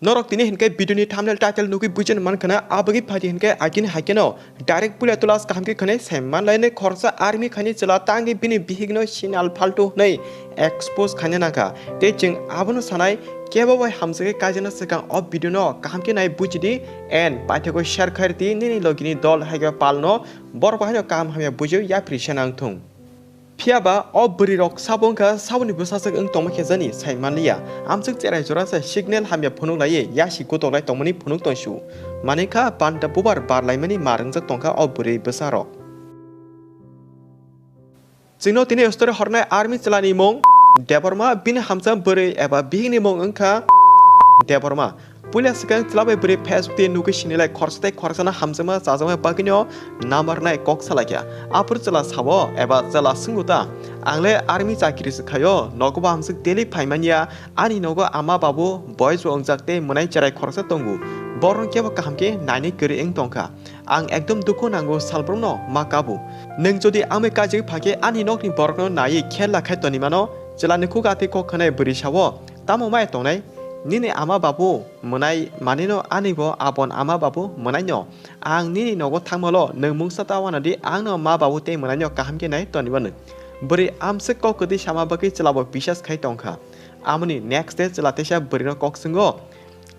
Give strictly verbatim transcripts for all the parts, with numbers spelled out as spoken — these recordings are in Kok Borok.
Norok tini hinkhe video ni thumbnail title nugwi buijen mankha na, abagwi phaidi hinkhe agini haikhe no direct puila tulas kaham khe khwnai sai manlainai khoroksa army khaini chwla tangwi bini bihik no sinal phaltu hwnwi expose khaina nangkha. Tei chwng abono sanai kebo bai hamjagwi kaijana swkang o video no kaham khe nai bujidi and paithago share khairdi nini logini dol haikhe palno borok bai haino kaham hamya bujio yapri se nangthung. Phiya ba o bwrwi rok sabo wngkha saboni bwsajwk wng tongma khe jani sai manliya. Amswk cherai jora se signal hamya phunuk laiwi yasi gotok lai tongmani phunuk tongsu. Manwi kha panta bubar bar laimani mar wngjak tongkha o bwrwi bwsa rok. Chwngno tini story hornai army chwlani mung Debbarma, bini hamjak bwrwi eba bihikni mung wngkha Debbarma. Puila swkang chwla bai bwrwi Facebook tei nugwi sinilai khoroksa tei khoroksano hamjakma chajakma bagwino namarnai kok salaikha. Aphuru chwla sao eba chwla swngo ta, "Ang le army chakiri se khaio, nogo bo hamjak daily phaimanya, ani nogo ama babu boys bo wngjak tei mwnai cherai khoroksa tongo. Borokno kebo kaham khe nainwi kwrwi wng tongkha. Ang ekdom dukhu nango salbrumno ma kabu. Nwng jodi amwi kaijagwi phakhe ani nokni borokno naiwi khela khai tonwi mano." Chwlani khuk atwi kok khwnai bwrwi sao, "Tamo maya tongnai? Nini ama babu mwnai manino ani bo abon ama babu mwnaino. Ang nini nogo thangmalo nwng mungsa ta wanadi angno ma babu tei mwnaino kaham khe nai tonwi mano." Bwrwi amswk kok kwtwi sama bagwi chwlabo bisas khai tongkha. Amoni next day chwla teisa bwrwino kok swngo,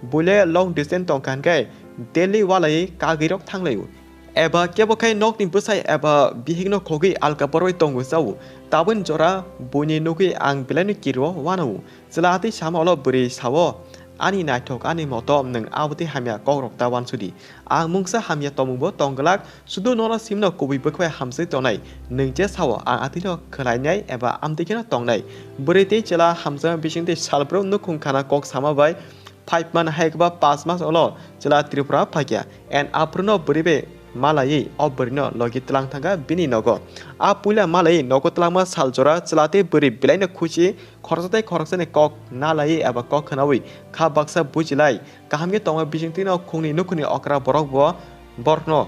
"Buile long distance tongkha hinkhe daily walaiwi kagwirok thanglaio. Eba kebo khai nokni bwsai eba bihikno khogwi alka borwi tongwi chao. Tabukni jora buini nugwi ang belaino kirio wanao." Chwla atwi sama ulo bwrwi sao, "Ani naithok, ani motom, nwng abotwi hamya kokrok ta wansudi. Ang mungsa hamya tongmungbo tongglak, sudu nono simno kubui bwkhwbai hamjagwi tongnai. Nwng je sao, ang atwino khwlainai eba amtwi kheno tongnai." Bwrwi tei chwla hamjakma bisingtwi salbrumno nukhung khana kok sama bai five month hai khe ba paanch mas ulo chwla Tripura phaikha. And aphuru no bwrwi bai malaiwi o bwrwino logi twlang thangkha bini nogo. A puila malaiwi nogo twlangma sal jora chwla tei bwrwi belaino khusi, khoroksa tei khoroksani kok nalaiwi eba kok khwnawi kha baksa bujilai. Kaham khe tongma bisingtwino khungni nukhungni okra borok bo borokno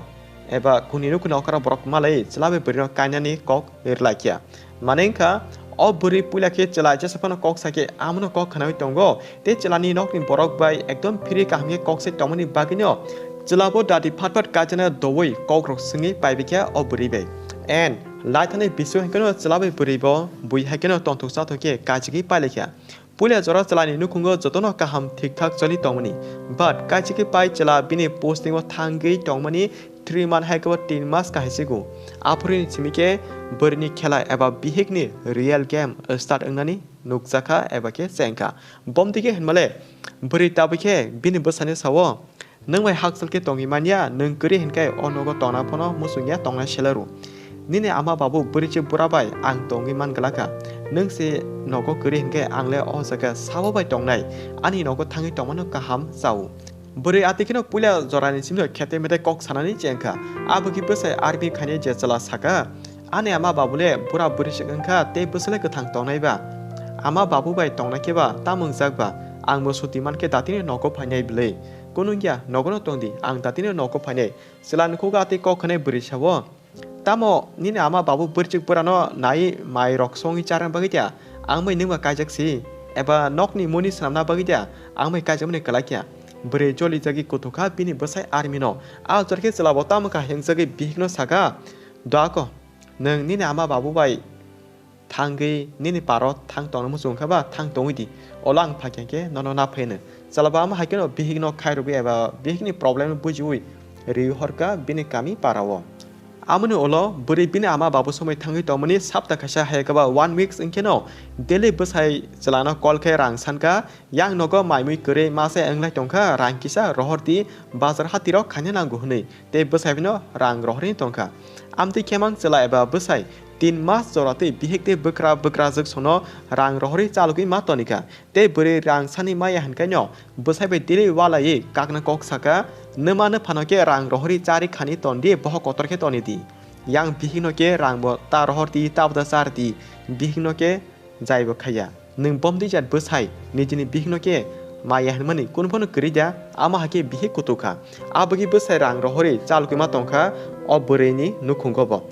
eba khungni nukhungni okra borok malaiwi chwla bai bwrwino kainani kok rwlaikha. Mane wngkha, o bwrwi puila khe chwla jesa phano kok sakhe amono kok khwnawi tongo, tei chwlani nokni borok bai ekdom phiri kaham khe kok sai tongmani bagwino chwlabo dati phat phat kaijana doui kokrok swngwi paibaikha o bwrwi bai. And laithani bisu hai kheno chwla bai bwrwi bo bui hai kheno tongthok chathok khe kaichigwi pailaikha. Puila jora chwlani nukhungo jotono kaham thik thak choli tongmani, but kaichigwi pai chwla bini posting o thangwi tongmani three month hai khe bo tin mas kahai sigo. Aphuruni simi khe bwrwini khela eba bihikni real game start wngnani nukjakha eba khe chengkha. Bomtwi khe hinmale bwrwi tabwi khe bini bwsani sao, "Nwng bai hakchal khe tongwi manya, nwng kwrwi hinkhe o nogo tongna phano muchungya tongna selero. Nini ama babu bwrwichwk bura bai ang tongwi man glakha. Nwng se nogo kwrwi hinkhe ang le o jaga sabo bai tongnai, ani nogo thangwi tongmano kaham chao." Bwrwi atwi kheno puila jorani simno khete mete kok sanani chengkha. Abo khe bwsai army khainai je chwla saka, "Ani ama babu le bura bwrwi se wngkha tei bwswk le kwthang tongnai ba? Ama babu bai tongna khe ba tamo wngjak ba? Ang bo suti man khe datino nogo phainai bwlwi. Kunu wngya, nogono tongdi, ang datino nogo phainai." Chwla nukhuk atwi kok khwnai bwrwi sao, "Tamo nini ama babu bwrwichwk bwrano nai mai rok songwi charwna bagwi da? Ang bai nwng ba kaijak si? Eba nokni muni swnamna bagwi da ang bai kaijakmani kwlai kha?" Bwrwi jolijagwi kuthukha bini bwsai army no. A jora khe chwla bo tamo kha hingjagwi bihikno saka, "Doako, nwng nini ama babu bai thangwi nini paro thang tongna muchung kha ba thang tongwi di. Olo ang phaikha khe nono na phai hwno." Chwla bo amo hai kheno bihikno khairogwi eba bihikni problem no bujiwi riwi horkha bini kami parao. Amoni ulo bwrwi bini ama babu somoi thangwi tongmani sapta kaisa hai khe ba one weeks wngkheno daily bwsai chwlano call khe rang sankha, "Yang nogo maimui kwrwi masa wnglai tongkha, rang kisa rohor di, bazar hatirok khaina nango," hwnwi tei bwsai bino rang rohorwi tongkha. Amtwi khemang chwla eba bwsai tin mas jora twi bihik tei bwkra bwkrajwk sono rang rohorwi chalogwi ma tonikha. Tei bwrwi rang sani maya hinkaino bwsai bai tili walaiwi kakna kok saka, "Nwma nwphano khe rang rohorwi chari khani tondi, bohok kotor khe tonidi. Yang bihikno khe rang bo ta rohor di, ta bo ta char di, bihikno khe jaibo khaiya. Nwng bomtwi jat bwsai, nijini bihikno khe maya hinmani kunu phano kwrwi da, amo hai khe bihik kutuk kha." Aboni bwsai rang rohorwi chalogwi ma tongkha o bwrwini nukhungo bo.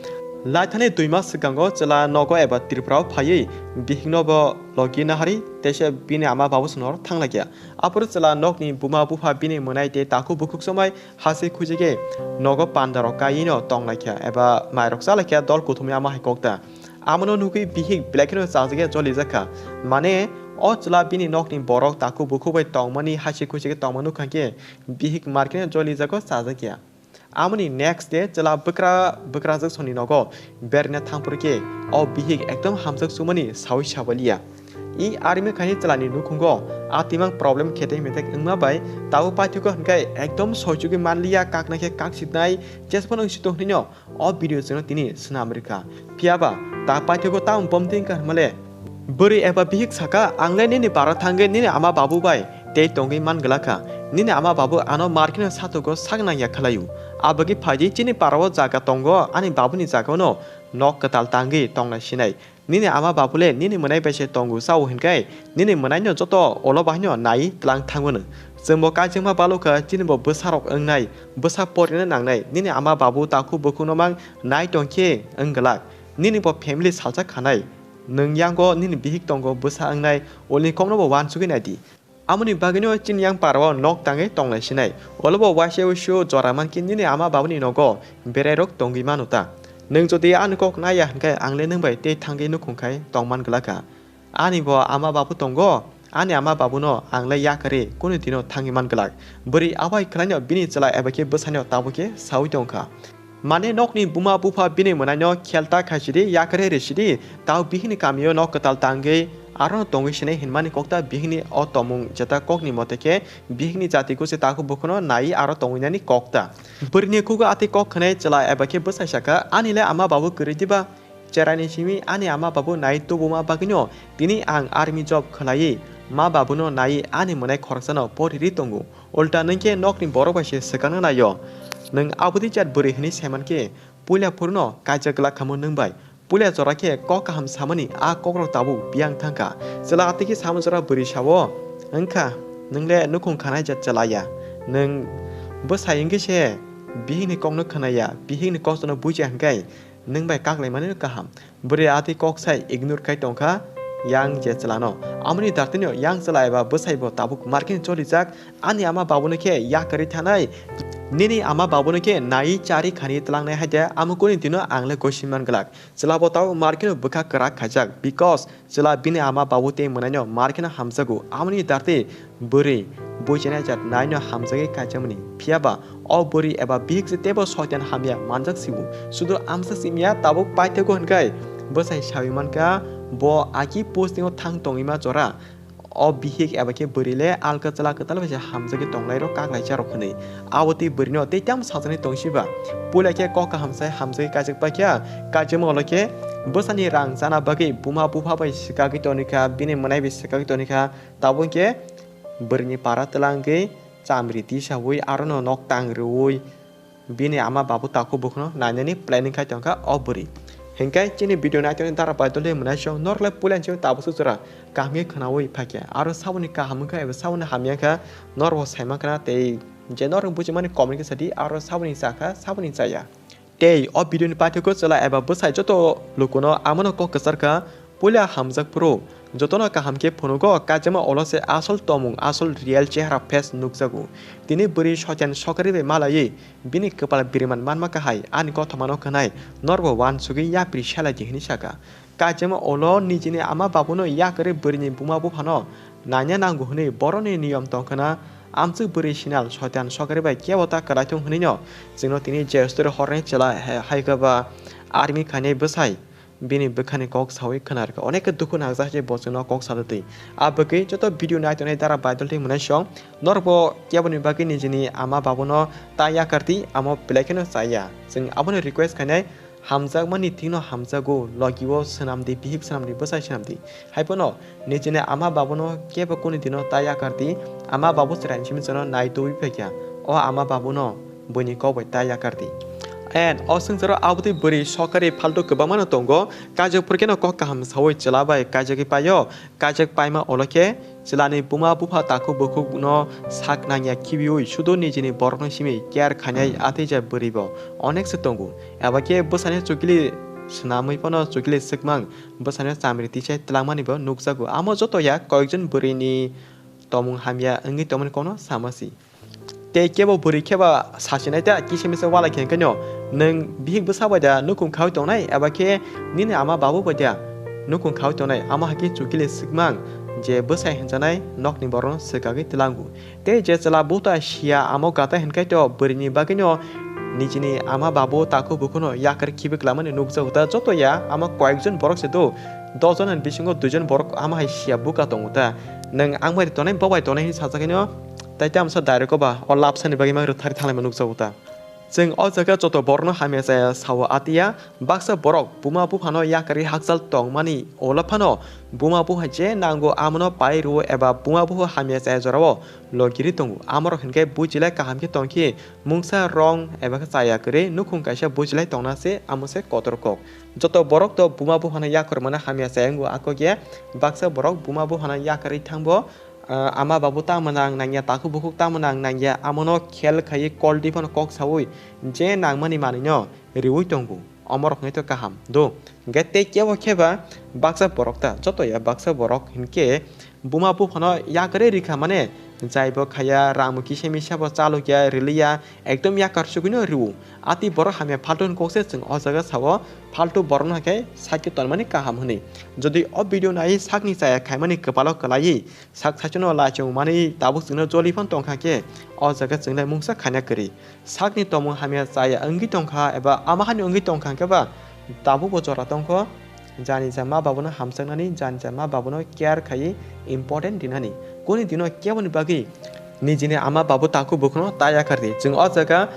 Laithani dui mas swkango chwla nogo eba Tripura o phaiwi bihikno bo logi nahari, teisa bini ama babu swnor thanglaikha. Aphuru chwla nokni buma bupha bini mwnai tei takhuk bukhuk somai hasi khujigwi nogo pandarok kaiwino tonglaikha eba mairok chalaikha dol kuthumwi ama hai kokta. Amono nugwi bihik belai kheno chajagya jolijakha. Mane o chwla bini nokni borok takhuk bukhuk bai tongmani hasi khujigwi tongma nukha khe bihik markeno jolijago chajakya. Amoni next day chwla bwkra bwkrajwk soni nogo berna thangphuru khe o bihik ekdom hamjak chumani sawi sabaliya. I arimi khaini chwlani nukhungo atimang problem khetek metek wngma bai tabuk paithago hwnkhe ekdom soichugwi manliya, kakna khe kaksitnai, jesphano wngsi tong hwnwi no o video chwngno tini swnam rikha. Phiyaba ta paithago tamo bomti wngkha hwnmale? Bwrwi eba bihik saka, "Ang le nini bara thangwi nini ama babu bai tei tongwi man glak kha. Nini ama babu ano mar kheno sathogo sak nangya khlai-o. Abagwi phai di, chini para-o jaga tongo, ani babuni jaga-o'-no nok kwtal tangwi tongnai sinai. Nini ama babu le nini mwnai bai se tongo cha-o hwn khe nini mwnaino joto ulo bahaino naiwi tlang thangmano. Chwngbo kaijakma balokha, chini bo bwsarok wngnai, bwsa porina nangnai, nini ama babu takhuk bukhukno mang nai tong khe wng glak. Nini bo family salsa khanai. Nwng yango nini bihik tongo bwsa wngnai, ulni kokno bo uansugwi nai di. Amoni bagwino chini yang para-o nok tangwi tongnai sinai. Ulo bo waisa uisu jora mankhe nini ama babuni nogo berairok tongwi mano ta. Nwng jodi ani kok naiya hwnkhe ang le nwng bai tei thangwi nukhung khai tongman glak kha. Ani bo ama babu tongo, ani ama babuno ang le yakarwi kunu dino thangwi man glak. Bwrwi abai khlaino bini chwla eba khe bwsaino tabuk khe saui tongkha. Mane nokni buma bupha bini mwnaino khelta khaisidi, yakarwi risidi, tao bihikni kamio nok kwtal tangwi arono tongwi sinai hinmani kokta bihikni o tomung jeta kokni mote khe bihikni jati gusi takhuk bukhukno naiwi aro tongwinani kokta. Bwrwini khugo atwi kok khwnai chwla eba khe bwsai sakha, "Ani le ama babu kwrwi diba? Cheraini simi ani ama babu nai tubuma bagwino tini ang army job khwlaiwi ma babuno naiwi ani mwnai khoroksano poriri tongo. Ulta nwng khe nokni borok bai se swkangna naio. Nwng aboni jat bwrwi hwnwi saiman khe puila phuru no kaijak glak khamu nwng bai. Puila jora khe kok kaham samani a kokrok tabuk biyang thangkha." Chwla atwi khe sama jora bwrwi sao, "Wngkha, nwng le nukhung khanai jat chwla ya. Nwng bwsai wngwi se bihikni kokno khwnaya, bihikni kokno bujiya hwnkhe nwng bai kaklaimani kaham." Bwrwi atwi kok sai ignore khai tongkha yang je chwlano. Amoni dartino yang chwla eba bwsaibo tabuk markeno cholijak, "Ani ama babuno khe yakarwi thanai, nini ama babuno khe nai chari khani tlangnai haide, amo kuni dino ang le gosi man glak." Chwlabo tabuk markeno bwkha kwrak khaijak, because chwla bini ama babu tei mwnaino markeno hamjago. Amoni dartwi bwrwi buichana jat naino hamjagwi kaijakmani. Phiyaba o bwrwi eba bihik se teibo soitan hamya manjak sibu. Sudu amsa simya tabuk paithago hwnkhe bwsai sawi mankha bo aki postingo thang tongwima jora. O bihik eba khe bwrwi le alka chwla kwtal bai se hamjagwi tongnairok kaklaicharok hwnwi. Abo twi bwrwino tei tamo sajagwi tongsiba. Puila khe kok kaham sai hamjagwi kaijak paikha, kaijakma ulo khe bwsani rang chana bagwi buma bupha bai swkagwi tongkha, bini mwnai bai swkagwi tongkha. Tabuk khe bwrwini para twlangwi chamri tisaui arono nok tang rwui bini ama babu takhuk bukhukno nainani planning khai tongkha o bwrwi. Hinkhe chini video naitoni dara bai dole mwnaisong norle puila chini tabuk sujura kaham khe khwnaui phaikha. Aro saboni kaham wngkha eba saboni hamya kha norbo saimankha tei je norok bujimani comment khe sadi aro saboni chakha saboni chaya. Tei o video ni paithakgo chwla eba bwsai joto lukuno amono kok kwcharkha, puila hamjak phuru jotono kaham khe phunugo, kaijakma ulo se asol tomung, asol real chehra face nukjago. Tini bwrwi soitan sokari bai malaiwi bini kwpal biriman manma kahai, ani kothomano khwnai norbo uansugwi yapri selai di hwnwi sakha. Kaijakma ulo nijini ama babuno yakarwi bwrwini buma buphano naina nango hwnwi borokni niyom tongkhwna, amchwk bwrwi sinal soitan sokari bai kebo ta kwlaithung hwnwino chwngno tini je story hornai chwla hai khe ba army khainai bwsai bini bwkhani kok saui khwnarwkha. Onek khe dukhu nangjak je bo chwngno kok salutwi. A bagwi joto video naitongnai dara baidol tei mwnaisong norokbo keboni bagwi nijini ama babuno ta yakardi, amo belai kheno chaya. Chwng abono request khainai, hamjakmani thikno hamjago, logi-o swnamdi, bihik swnamdi, bwsai swnamdi. Haiphano nijini ama babuno kebo kuni dino ta yakardi, ama babu chwraini simi chwngno nai tubui phaikha. O ama babuno buini kok bai ta yakardi. And o swngcharo abotwi bwrwi sokari phaltu kwbangmano tongo, kaijak phuru kheno kok kaham saui chwla bai kaijagwi paio, kaijak paima ulo khe chwlani buma bupha takhuk bukhukno sak nangya khibiui sudo nijini borokno simi care khainai atwi ja bwrwibo onek se tongo. Eba khe bwsani chukli swnamwi phano chukile swkmang bwsano chamri tisai twlangmani bo nukjago. Amo joto ya koyekjon bwrwini tomung hamya wngwi tongmani kokno sama si. Tei kebo bwrwi khe ba sasinai ta kisa misa wala khe hwnkhe no, nwng bihik bwsa bai da nukhung khaui tongnai, eba khe nini ama babu bai da nukhung khaui tongnai, amo hai khe chukile swkmang je bwsai hwnjanai nokni borokno swkagwi twlango. Tei je chwla buta sia amo gata hwnkhai to bwrwini bagwino nijini ama babu takhuk bukhuno yakar khibi klamani nukjago ta joto ya, amo koyekjon borok se do, dos jon ni bisingo duijon borok amo hai sia buka tongo ta. Nwng ang bai tonai, bo bai tonai hinwi sajagwino, tai tamsa direct o ba o lapsani bagwi ma rwthari thanglaima nukjago ta. Chwng o jaga joto borokno hamya chaya sao atiya, baksa borok buma buphano yakarwi hakchal tongmani ulo phano buma bupha je nango amono pai rwo eba buma bupha hamya chaya jorao logiri tongo. Amorok hinkhe buchilai kaham khe tongkhe mungsa rong eba khe chaya kwrwi nukhung kaisa buchilai tongna se amo se kotor kok. Joto borok to buma buphano yakarmano hamya chaya wngo, akokya baksa borok buma buphano yakarwi thangbo, ah, ama babu tamo nang nangya, takhuk bukhuk tamo nang nangya, amono khel khaiwi koldi phano kok saui je nangmani manwino riui tongo. Omorok hwnkhe to kaham do. Hwnkhe tei kebo khe ba baksa borok ta, joto ya baksa borok hinkhe buma buphano yakarwi rikha mane, jaibo khaiya, rangbo kisa misa bo chalokya, riliya, ekdom yakar chugwino riu. Ati borok hamya phaltu ni kok se chwng o jaga sao, phaltu borokno hai khe sakhe tonmani kaham hwnwi. Jodi o video nai sakni chaya khaimani kwpalo kwlaiwi, sak saichwno laichung manwi tabuk chwngno joli phano tongkha khe, o jaga chwnglai mungsa khaina kwrwi. Sakni tomung hamya chaya wngwi tongkha eba ama hani wngwi tongkha hwnkhe ba tabukbo jora tongkho. Jani ja ma babuno hamjaknani, jani ja ma babuno care khaiwi important dinani. Kuni dino keboni bagwi nijini ama babu takhuk bukhuno ta yakardi. Chwng o jaga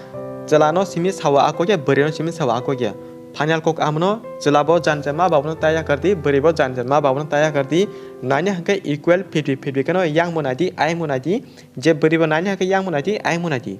chwlano simi sao akokya, bwrwino simi sao akokya. Final kok amono chwlabo jani ja ma babuno ta yakardi, bwrwibo jani ja ma babuno ta yakardi. Naina hwnkhe equal fifty fifty kheno yangbo naidi, ayangbo naidi. Je bwrwibo naina hwnkhe yangbo naidi, ayangbo naidi.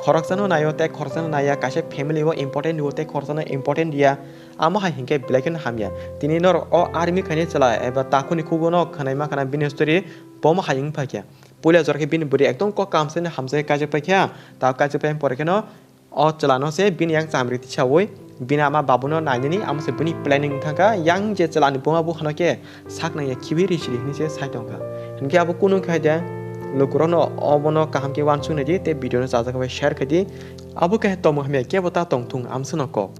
Khoroksano naio tei khoroksano naiya, kaisa family o important rio tei khoroksano important ya. Amo hai hinkhe belai kheno hamya. Tini norok o army khaini chwla eba takhukni khugo no khwnaima khwna bini story bomo hai wngphaikha. Puila jora khe bini bwrwi ekdom kok kamsani hamjakhe kaijak paikha. Ta kaijak pai pore kheno o chwlano se bini yang chamri tisaui bini ama babuno nainani amo se bini planning thangkha. Yang je chwlani buma buphano khe sak nangya khibi ri siri hinwi se sai tongkha. Hinkhe abo kunu khai de lukurokno obono kaham khe uansuk naidi tei video no chajak bai share khaidi. Abo khe tomung hamya kebo ta tongthung amsano kok.